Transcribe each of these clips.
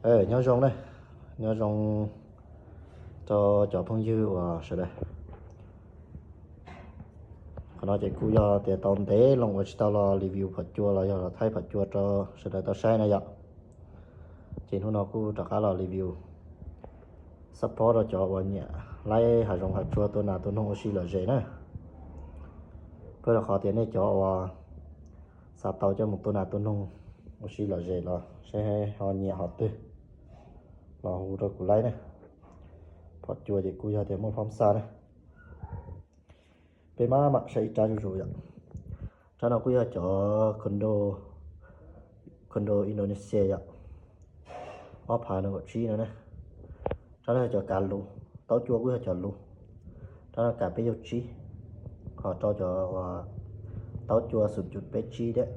Nyob zoo na, nyob zoo rau cov phooj ywg uas sawv daws. Qhov no ces kuj yog tias tau ntev loo uas tsis tau los review phom cua los yog los thaij phom cua rau sawv daws tau saib na yom. Ces hnub no kuj rov qab los review support rau cov uas nyiam laib hav zoov hav tsuag tua nas tua noog ua si lom zem na. Pab rau qhov tias nej cov uas xav tau coj mus tua nas tua noog ua si lom zem los saib ho nyiam ho twg los hu rau kuv laib na. Phom cua ces kuj yog tias muaj phab xa na. Peb mam mam saib ib rab zuj zus yom. Rab no kuj yog cov condo, condo Indonesia yom. Ob phav nees nkaum tsib no na. Rab no yog cov kav lus, taub cua kuj yog cov lus. Rab no kav peb caug tsib, ho rau cov uas taub cua xoom cum peb tsib thiab,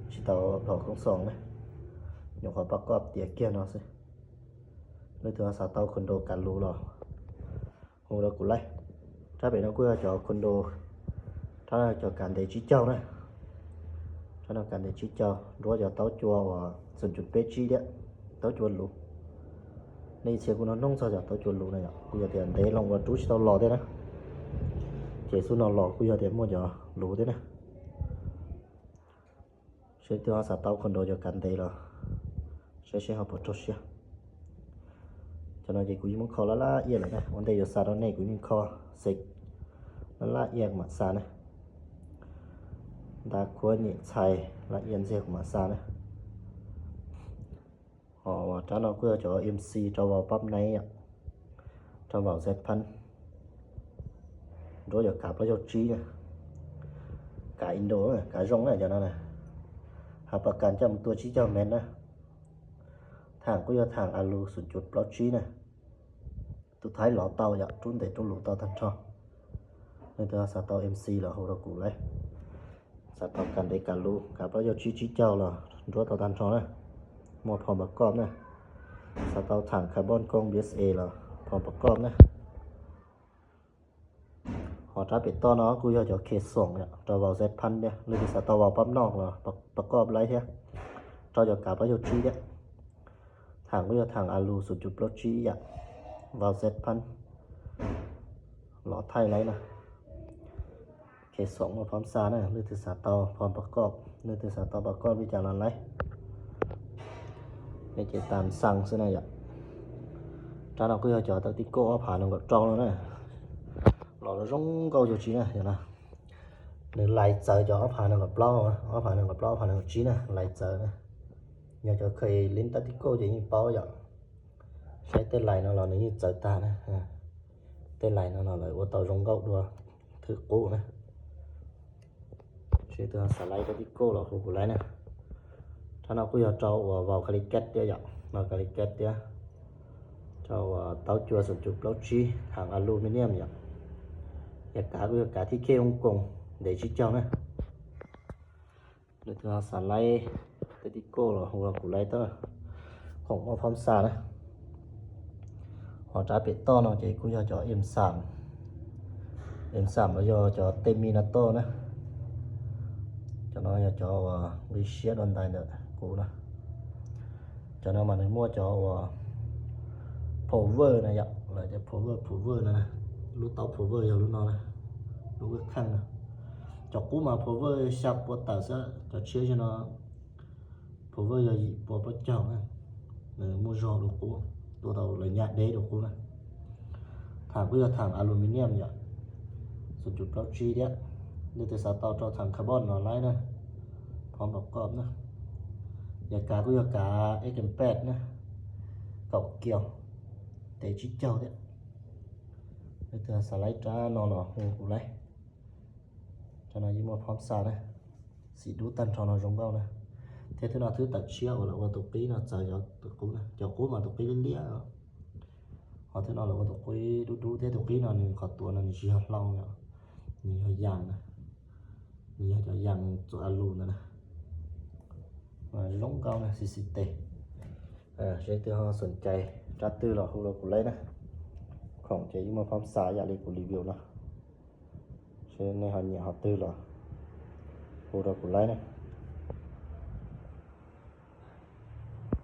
tsis tau dhos koob xoos na. Nyuam qhuav pab koj tiav kiag no xwb. Leej twg xav tau condo kav lus los hu rau kuv laib. Rab pem no kuj yog cov condo, rab no cov kav ntev tsib caug na. Rab no kav ntev tsib caug, nruab cov taub cua uas xoom cum peb tsib thiab, taub cua lus. Nej ib txhia kuj nug noog txog cov taub cua lus na yom, kuj yog tias ntev loo uas rub tsis tau los thiab na. Ces xub no los kuj yog tias muaj cov lus thiab na. Seb twg ho xav tau condo cov kav ntev los saib seb ho puas raug siab. Cov no ces kuv yeej muab kho laj laj iaj lawm na, ua ntej yuav xa rau nej kuv yeej kho xev laj laj iaj kuv mam xa na. Nta khuab nyem txhais laj iaj ntxiag kuv mam xa na. Ho rab no kuj yog cov M C rau vau pab nai yom, rau vau Z Punch. Nruab cov kav plaub caug tsib na, kav Indo, kav zoo na cov no na. Hav pas kas coj mus tua tsib caug mev na. Thaam kuj yog thaam a lus xoom cum plaub tsib na. Tus Thaib lov tau yom, rub ntev rub lus tau tag nrho. Leej twg xav tau M C los hu rau kuv laib. Xav tau kav ntev kav lus, kav plaub caug tsib tsib caug los nruab tau tag nrho na. Muaj phom pas koj na. Xav tau thaam carbon koob B S A los phom pas koj na. Ho rab pem toj no kuj yog cov khe xoom yom, rau vau Z Punch thiab, leej twg xav tau vau pab noj los pas koj laib thiab. Rau cov kav plaub caug tsib thiab. Thaam kuj yog thaam a lus xoom cum plaub tsib yom, vau Z Punch. Lov thaij laib na. Khe xoom muaj phab xa na, leej twg xav tau phom pas koj, leej twg xav tau pas koj li cas los laib. Nej ces tas xaa xwb na yom. Rab no kuj yog cov tawm tib kauj ob phav nees nkaum rau no na. Los zoo nkauj cuag tsi na yom no. Nws lais txawv cov ob phav nees nkaum plaub, ob phav nees nkaum plaub, ob phav nees nkaum tsib na, lais txawv na. Yog cov kheev li tawm tib kauj ces yeej paub yom. Saib tej lais no los nws yeej txawv tag na. Tej lais no los lawv ua tau zoo nkauj dua thwj qub na. Seb twg xav laib rab tib kauj los hu kuv laib na. Rab no kuj yog rau uas vau Calicut thiab yom, vau Calicut thiab. Rau uas taub cua xoom cum plaub tsib, thaam aluminium yom. Yog kav kuj yog kav thib khej Hong Kong, ntev tsib caug na. Leej twg xav laib tej tib kauj los hu kuv laib tau, khoom muaj phab xa na. Ho rab pem toj no ces kuj yog cov M xaam, M xaam los yog cov tej mi na toj na. Cov no yog cov uas nqi siab dua ntais ntawm kuv na. Cov no mas nws muaj cov uas power na yom, lawv tias power, power no na. Lub taub power yog lub no na, lub web cam no. Cov qub mas power xya pua tawm xwb, cov tshiab no power yog yim pua plaub caug na. Nws muaj zog dua qub, tua tau lawv nyab deb dua qub na. Thaam kuj yog thaam aluminium yom, xoom cum plaub tsib thiab. Leej twg xav tau rau thaam carbon no laib na, phab pas koj na. Yog kav kuj yog kav X M ped na, kaum kiaus, ntev tsib caug thiab. Leej twg xav laib rab no los hu kuv laib. Rab no yeej muaj phab xa na, xim dub tag nrho no zoo nkauj na. Thiab thwb no thwb tawm tshiab uas lawv ua tus qib no txawv cov tus qub na, cov qub mas tus qib liab liab. Ho thwb no lawv ua tus qib dub dub thiab, tus qib no nws qhov tuav no nws tsis yog hlau yom, nws yog yas na, nws yog cov yas txuas a lus ntawd na. Zoo nkauj na, xi xi tes. Seb twg ho xoom cai rab twg los hu rau kuv laib na. Khoom ces yeej muaj phab xa yam li kuv review no. Seb nej ho nyiam ho twg los hu rau kuv laib na.